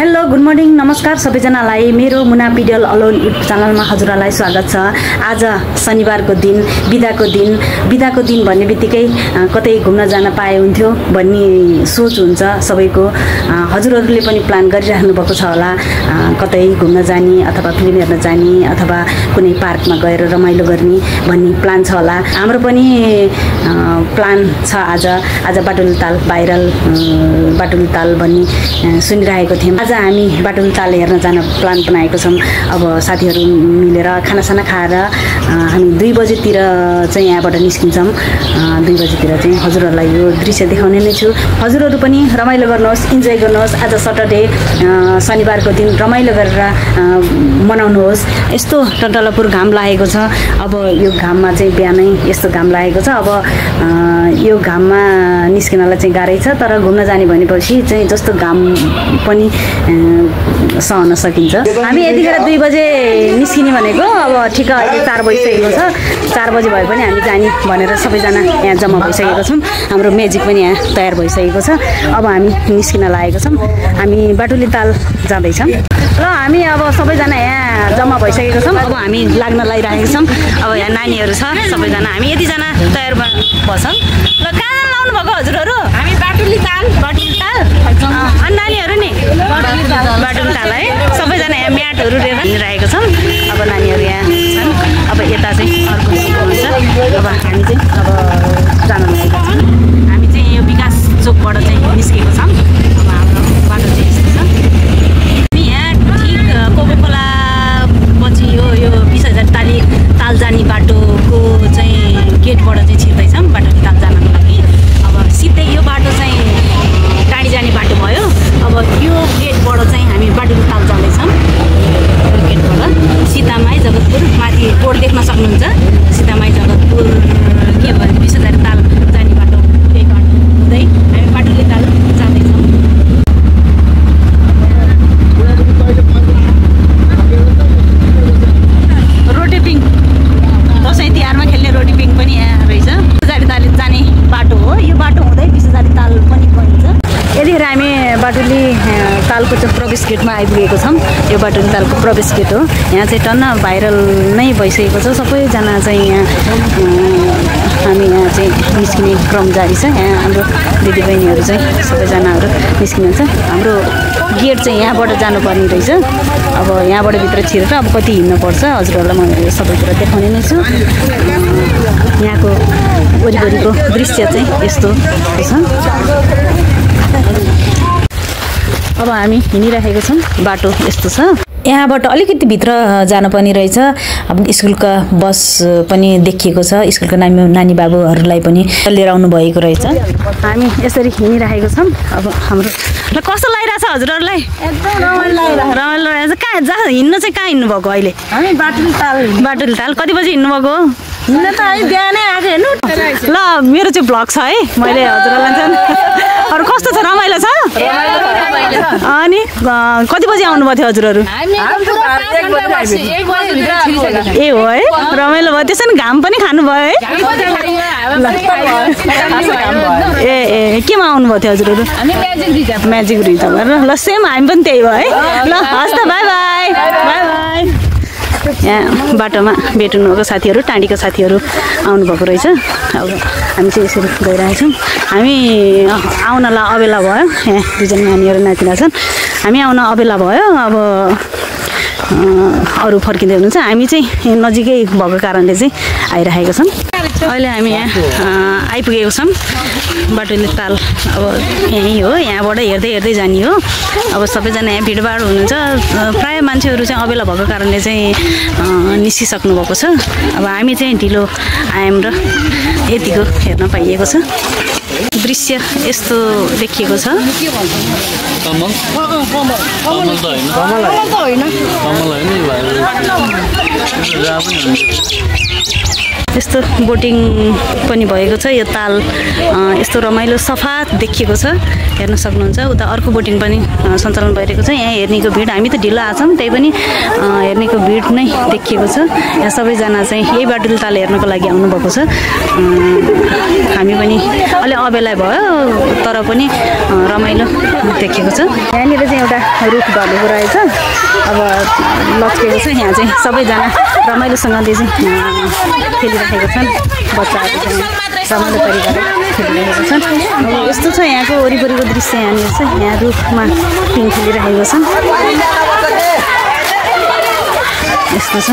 Hello good morning नमस्कार सबैजनालाई मेरो मुना पिडियल अलोन युट्युब च्यानलमा हजुरहरूलाई स्वागत छ। आज शनिबारको दिन बिदाको दिन भन्ने बित्तिकै कतै घुम्न जान पाए हुन्थ्यो भन्ने सोच हुन्छ सबैको। हजुरहरूले पनि प्लान गरिराख्नु भएको छ होला, कतै घुम्न जाने अथवा फिल्म हेर्न जाने अथवा कुनै पार्कमा गएर रमाइलो गर्ने भन्ने प्लान छ होला। हाम्रो पनि प्लान छ। आज बाटुलताल भाइरल बाटुलताल भन्ने सुनिरहेको थियौँ। आज हामी बाटुलताल हेर्न जान प्लान बनाएको छौँ। अब साथीहरू मिलेर खानासाना खाएर हामी 2 बजेतिर चाहिँ यहाँबाट निस्किन्छौँ। 2 बजेतिर चाहिँ हजुरहरूलाई यो दृश्य देखाउने नै छु। हजुरहरू पनि रमाइलो गर्नुहोस्, इन्जोय गर्नुहोस्। आज सटरडे शनिबारको दिन रमाइलो गरेर मनाउनुहोस्। यस्तो टन्टलापुर घाम लागेको छ। अब यो घाममा चाहिँ बिहानै यस्तो घाम लागेको छ। अब यो घाममा निस्किनलाई चाहिँ गाह्रै छ, तर घुम्न जाने भनेपछि चाहिँ जस्तो घाम पनि सहन सकिन्छ। हामी यतिखेर 2 बजे निस्किने भनेको, अब ठिक अहिले 4 बजिसकेको छ। 4 बजे भए पनि हामी जाने भनेर सबैजना यहाँ जम्मा भइसकेको छौँ। हाम्रो म्याजिक पनि यहाँ तयार भइसकेको छ। अब हामी निस्किन लागेको छौँ। हामी बाटुलताल जाँदैछौँ। र हामी अब सबैजना यहाँ जम्मा भइसकेको छौँ। अब हामी लाग्न लागिरहेको छौँ। अब यहाँ नानीहरू छ सबैजना, हामी यतिजना तयार भन्छौँ। ल कहाँ लाउनु भएको हजुरहरू? हामी बाटुलताल अनि नानीहरू नि बाटुलताल है। सबैजना यहाँ म्याटहरू लिएर हिँडिरहेको छौँ। अब नानीहरू यहाँ छन्। अब यता चाहिँ अर्को हुन्छ। अब हामी चाहिँ अब जान लागेको छौँ। हामी चाहिँ यो विकास चोकबाट चाहिँ निस्केको छौँ। अब हाम्रो बाटो चाहिँ यस्तो छ। हामी यहाँ ठिक कोकोकोला पछि यो 20,000 ताल जाने बाटोको चाहिँ गेटबाट चाहिँ छिर्दैछौँ बाटुलताल जानको लागि। अब सिधै यो बाटो चाहिँ टाढी जाने बाटो भयो। अब यो गेटबाट चाहिँ हामी बाटुलताल जाँदैछौँ। यो गेटबाट सीतामाई जगतपुर माथि बोर्ड देख्न सक्नुहुन्छ। सीतामाई जगतपुर के भयो 20,000 ताल जाने बाटो, त्यही बाटो हुँदै हामी बाटुलताल जाँदैछौँ। रोटेपिङ दसैँ तिहारमा खेल्ने रोटेपिङ पनि यहाँ रहेछ। 20,000 ताल जाने बाटो हो यो बाटो हुँदै 20,000 ताल पनि भनिन्छ। यतिखेर हामी बाटुलतालको चाहिँ प्रवेश गेटमा आइपुगेको छौँ। यो बाटुलतालको प्रवेश गेट हो। यहाँ चाहिँ टन्न भाइरल नै भइसकेको छ। सबैजना चाहिँ यहाँ हामी यहाँ चाहिँ निस्किने क्रम जारी छ। यहाँ हाम्रो दिदीबहिनीहरू चाहिँ सबैजनाहरू निस्किनुहुन्छ। हाम्रो गेट चाहिँ यहाँबाट जानुपर्ने रहेछ। अब यहाँबाट भित्र छिरेर अब कति हिँड्नुपर्छ हजुरहरूलाई म सबै कुरा देखाउने नै छु। यहाँको वरिपरिको दृश्य चाहिँ यस्तो छ। अब हामी हिँडिरहेको छौँ। बाटो यस्तो छ। यहाँबाट अलिकति भित्र जानुपर्ने रहेछ। अब स्कुलका बस पनि देखिएको छ। स्कुलका नानी बाबुहरूलाई पनि लिएर आउनु भएको रहेछ। हामी यसरी हिँडिरहेको छौँ। अब हाम्रो र कस्तो लागिरहेछ हजुरहरूलाई? एकदम रमाइलो रहेछ। कहाँ हिँड्नु चाहिँ कहाँ हिँड्नु भएको अहिले? हामी बाटुलताल कति बजी हिँड्नु भएको? हिँड्न त है बिहानै आएको हेर्नु। ल मेरो चाहिँ भ्लग छ है, मैले हजुरहरूलाई चाहिँ अरू कस्तो छ? रमाइलो छ। अनि कति बजी आउनुभएको थियो हजुरहरू? ए हो है, रमाइलो भयो। त्यसो भने घाम पनि खानुभयो है? ए केमा आउनुभएको थियो हजुरहरू? Magic reserve. ल सेम हामी पनि त्यही भयो है। ल हस् त, बाई बाई बाई बाई। यहाँ बाटोमा भेट्नुभएको साथीहरू, टाढीका साथीहरू आउनुभएको रहेछ। अब हामी चाहिँ यसरी गइरहेछौँ। हामी आउनलाई अबेला भयो। यहाँ 2जना नानीहरू नातिना छन्। हामी आउन अबेला भयो। अब अरू फर्किँदै हुनुहुन्छ। हामी चाहिँ नजिकै भएको कारणले चाहिँ आइरहेको छौँ। अहिले हामी यहाँ आइपुगेको छौँ बाटुलताल। अब यहीँ हो, यहाँबाट हेर्दै जाने हो। अब सबैजना यहाँ भिडभाड हुनुहुन्छ। प्रायः मान्छेहरू चाहिँ अबेला भएको कारणले चाहिँ निस्किसक्नु भएको छ। अब हामी चाहिँ ढिलो आयौँ र यतिको हेर्न पाइएको छ। दृश्य यस्तो देखिएको छ। यस्तो बोटिङ पनि भएको छ। यो ताल यस्तो रमाइलो सफा देखिएको छ। हेर्न सक्नुहुन्छ। उता अर्को बोटिङ पनि सञ्चालन भइरहेको छ। यहाँ हेर्नेको भिड, हामी त ढिलो आछौँ त्यही पनि हेर्नेको भिड नै देखिएको छ। यहाँ सबैजना चाहिँ यही बाटुल ताल हेर्नको लागि आउनुभएको छ। हामी पनि अलि अबेला भयो तर पनि रमाइलो देखेको छ। यहाँनिर चाहिँ एउटा रुख ढलेको रहेछ, अब लच्केको छ। यहाँ चाहिँ सबैजना रमाइलोसँगले चाहिँ खेलिरहेको छन्। बच्चाहरू चाहिँ रमाइलो तरिकाले खेलिरहेको छन्। अब यस्तो छ यहाँको वरिपरिको दृश्य। यहाँनिर चाहिँ यहाँ रुखमा पिङ खेलिरहेको छन्। यस्तो छ,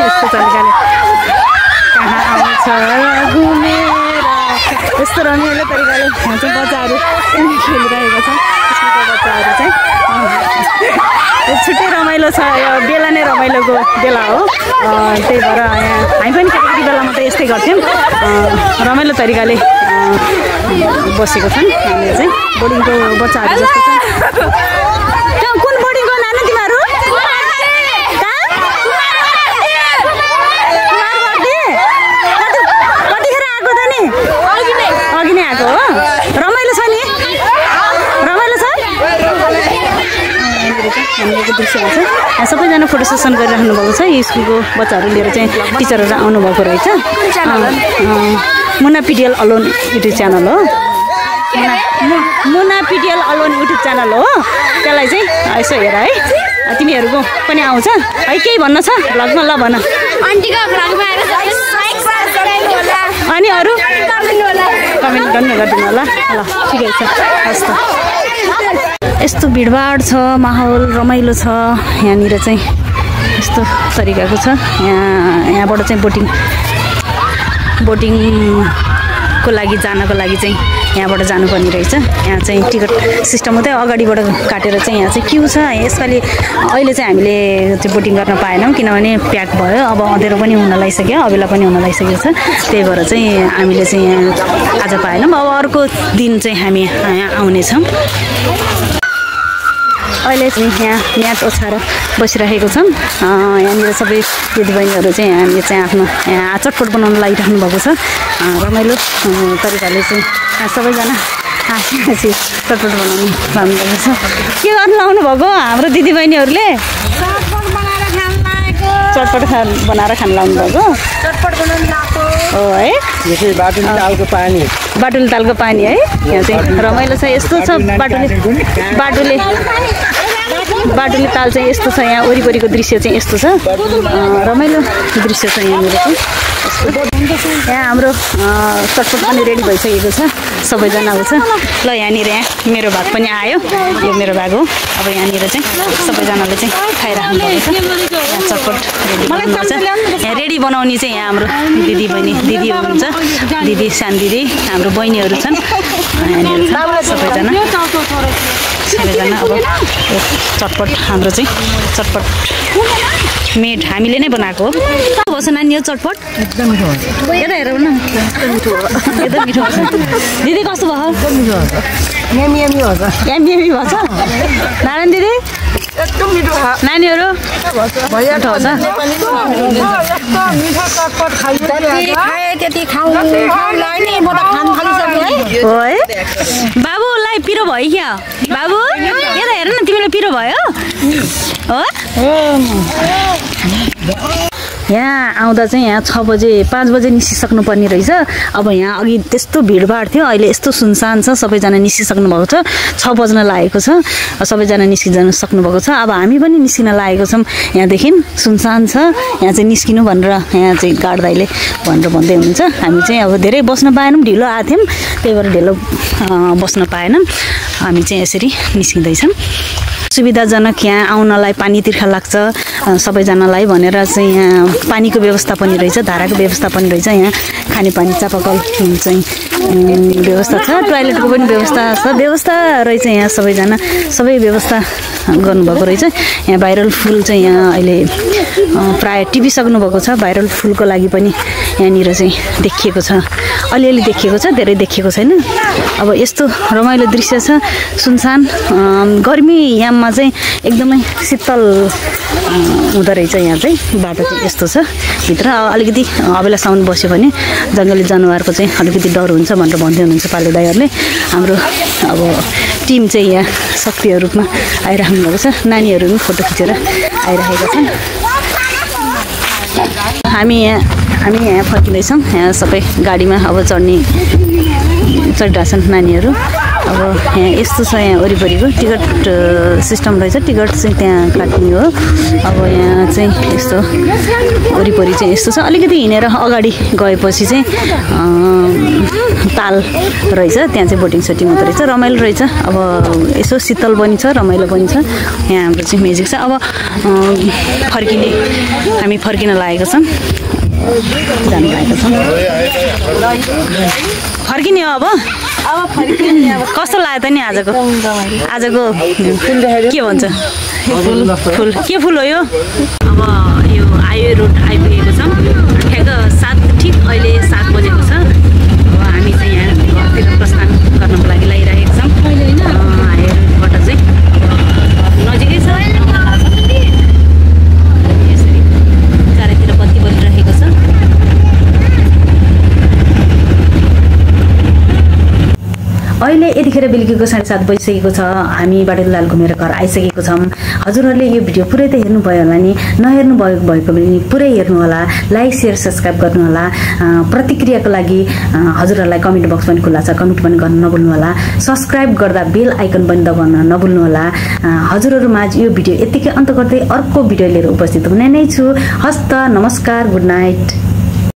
यस्तो तरिकाले कहाँ आउँछ घुमेर, यस्तो रमाइलो तरिकाले यहाँ चाहिँ बच्चाहरू खेलिरहेको छन्। स्कुलको बच्चाहरू चाहिँ छुट्टै रमाइलो छ। यो बेला नै रमाइलोको बेला हो। त्यही भएर यहाँ हामी पनि केटाकेटी बेलामा त यस्तै गर्थ्यौँ। रमाइलो तरिकाले बसेको छन्। यहाँनिर चाहिँ बोर्डिङको बच्चाहरू जस्तो छन्। कुन बोर्डिङको नानु तिमीहरू? कतिखेर आएको त नि? अघि नै आएको हो। रमाइलो छ नि? रमाइलो छ? हामीको दृश्यमा चाहिँ यहाँ सबैजना फोटो सेसन गरिराख्नु भएको छ। स्कुलको बच्चाहरू लिएर चाहिँ टिचरहरू आउनुभएको रहेछ। मुना पिडिएल अलोन युट्युब च्यानल हो। मुना पिडिएल अलोन युट्युब च्यानल हो। त्यसलाई चाहिँ यसो हेर है, तिमीहरूको पनि आउँछ है। केही भन्न छ भ्लगमा? ल भन। अनि अरू कमेन्ट गर्नु गरिदिनु होला। ल ठिकै छ, हस् त। यस्तो भिडभाड छ, माहौल रमाइलो छ। यहाँनिर चाहिँ यस्तो तरिकाको छ। यहाँबाट चाहिँ बोटिङको लागि जानको लागि चाहिँ यहाँबाट जानुपर्ने रहेछ। यहाँ चाहिँ टिकट सिस्टम मात्रै अगाडिबाट काटेर चाहिँ यहाँ चाहिँ क्यु छ। यसपालि अहिले चाहिँ हामीले त्यो बोटिङ गर्न पाएनौँ किनभने प्याक भयो। अब अँधेरो पनि हुन लागिसक्यो, अबेला पनि हुन लागिसकेको छ। त्यही भएर चाहिँ हामीले चाहिँ यहाँ आज पाएनौँ। अब अर्को दिन चाहिँ हामी यहाँ आउनेछौँ। अहिले चाहिँ यहाँ म्याट ओछ्याएर बसिरहेको छौँ। यहाँनिर सबै दिदीबहिनीहरू चाहिँ हामीले चाहिँ आफ्नो यहाँ चटपट बनाउन लागिराख्नु भएको छ। रमाइलो तरिकाले चाहिँ सबैजना हाँसी हाँसी चटपट बनाउनु लाउनुभएको छ। के गर्नु लाउनु भएको हाम्रो दिदीबहिनीहरूले? चटपट बनाएर खान लाउनु भएको हो है। बाटुले तालको पानी है। यहाँ चाहिँ रमाइलो छ। यस्तो छ बाटुले ताल चाहिँ यस्तो छ। यहाँ वरिपरिको दृश्य चाहिँ यस्तो छ, रमाइलो दृश्य छ यहाँनिर चाहिँ। यहाँ हाम्रो चटपट पनि रेडी भइसकेको छ। सबैजना आउँछ। ल यहाँनिर यहाँ मेरो भाग पनि आयो। यो मेरो भाग हो। अब यहाँनिर चाहिँ सबैजनाले चाहिँ खाइराख्नु भएको छ। यहाँ चटपट रेडी गर्नुपर्छ। यहाँ रेडी बनाउने चाहिँ यहाँ हाम्रो दिदी हुनुहुन्छ। दिदी, सानो दिदी, हाम्रो बहिनीहरू छन्। यहाँनिर सबैजना अब चटपट हाम्रो चाहिँ चटपट मेड हामीले नै बनाएको हो। बस्छ नानी यो चटपट एकदम मिठो हुन्छ। हेरौँ न, एकदम मिठो हुन्छ। दिदी कस्तो भयो? यमी भन्छ। नारायण दिदी एकदम मिठो। नानीहरू मिठो हुन्छ। हो है। बाबुलाई पिरो भयो क्या? बाबु यता हेर न, तिमीलाई पिरो भयो हो? यहाँ आउँदा चाहिँ यहाँ 6 बजे 5 बजे निस्किसक्नु पर्ने रहेछ। अब यहाँ अघि त्यस्तो भिडभाड थियो, अहिले यस्तो सुनसान छ। सबैजना निस्किसक्नु भएको छ। 6 बज्न लागेको छ। सबैजना निस्किन सक्नुभएको छ। अब हामी पनि निस्किन लागेको छौँ। यहाँदेखि सुनसान छ। यहाँ चाहिँ निस्किनु भनेर यहाँ चाहिँ गार्ड दाइले भनेर भन्दै हुनुहुन्छ। हामी चाहिँ अब धेरै बस्न पाएनौँ, ढिलो आएको थियौँ। त्यही भएर ढिलो बस्न पाएनौँ। हामी चाहिँ यसरी निस्किँदैछौँ। सुविधाजनक यहाँ आउनलाई पानी तिर्खा लाग्छ सबैजनालाई भनेर चाहिँ यहाँ पानीको व्यवस्था पनि रहेछ, धाराको व्यवस्था पनि रहेछ। यहाँ खानेपानी चापाकल चाहिँ व्यवस्था छ, टोयलेटको पनि व्यवस्था छ, व्यवस्था रहेछ। यहाँ सबैजना सबै व्यवस्था गर्नुभएको रहेछ। यहाँ भाइरल फुल चाहिँ यहाँ अहिले प्राय टिपिसक्नु भएको छ। भाइरल फुलको लागि पनि यहाँनिर चाहिँ देखिएको छ, अलिअलि देखिएको छ, धेरै देखिएको छैन। अब यस्तो रमाइलो दृश्य छ, सुनसान। गर्मी याममा चाहिँ एकदमै शीतल हुँदो रहेछ। यहाँ चाहिँ बाटो चाहिँ यस्तो छ भित्र। अलिकति अबेलासम्म बस्यो भने जङ्गली जनावरको चाहिँ अलिकति डर हुन्छ भनेर भन्दै हुनुहुन्छ पालु दाइहरूले। हाम्रो अब टिम चाहिँ यहाँ सक्रिय रूपमा आइराख्नु भएको छ। नानीहरू पनि फोटो खिचेर आइरहेका छन्। हामी यहाँ फर्किँदैछौँ। यहाँ सबै गाडीमा अब चढिरहेछन् नानीहरू। अब यहाँ यस्तो छ, यहाँ वरिपरिको टिकट सिस्टम रहेछ। टिकट चाहिँ त्यहाँ काट्ने हो। अब यहाँ चाहिँ यस्तो वरिपरि चाहिँ यस्तो छ। अलिकति हिँडेर अगाडि गएपछि चाहिँ ताल रहेछ, त्यहाँ चाहिँ बोटिङ सोटिङ हुँदो रहेछ। रमाइलो रहेछ। अब यसो शीतल पनि छ, रमाइलो पनि छ। यहाँ हाम्रो चाहिँ म्युजिक छ। अब हामी फर्किन लागेको छौँ, जानु लागेको छौँ। फर्किने हो अब कस्तो लाग्यो त नि आजको के भन्छ फुल के फुल हो यो? अब यो हाइवे रोड आइपुगेको छौँ। ठ्याक्क ठिक अहिले 7 बजेको छ। अब हामी चाहिँ यहाँ घरतिर प्रस्थान गर्नको लागि लागिरहेको छौँ। हाइवे रोडबाट चाहिँ नजिकै छ। यसरी चारैतिर बत्ती बलिरहेको छ। अहिले यतिखेर बेलुकीको 7:30 बजिसकेको छ। हामी बाटोलाल घुमेर घर आइसकेको छौँ। हजुरहरूले यो भिडियो पुरै त हेर्नुभयो होला नि, नहेर्नु भएको भने पुरै हेर्नु होला। लाइक सेयर सब्सक्राइब गर्नु होला। प्रतिक्रियाको लागि हजुरहरूलाई कमेन्ट बक्स पनि खुल्ला छ, कमेन्ट पनि गर्न नभुल्नु होला। सब्सक्राइब गर्दा बेल आइकन पनि दबाउन नभुल्नु होला। हजुरहरूमाझ यो भिडियो यतिकै अन्त गर्दै अर्को भिडियो लिएर उपस्थित हुने नै छु। हस्त नमस्कार, गुड नाइट।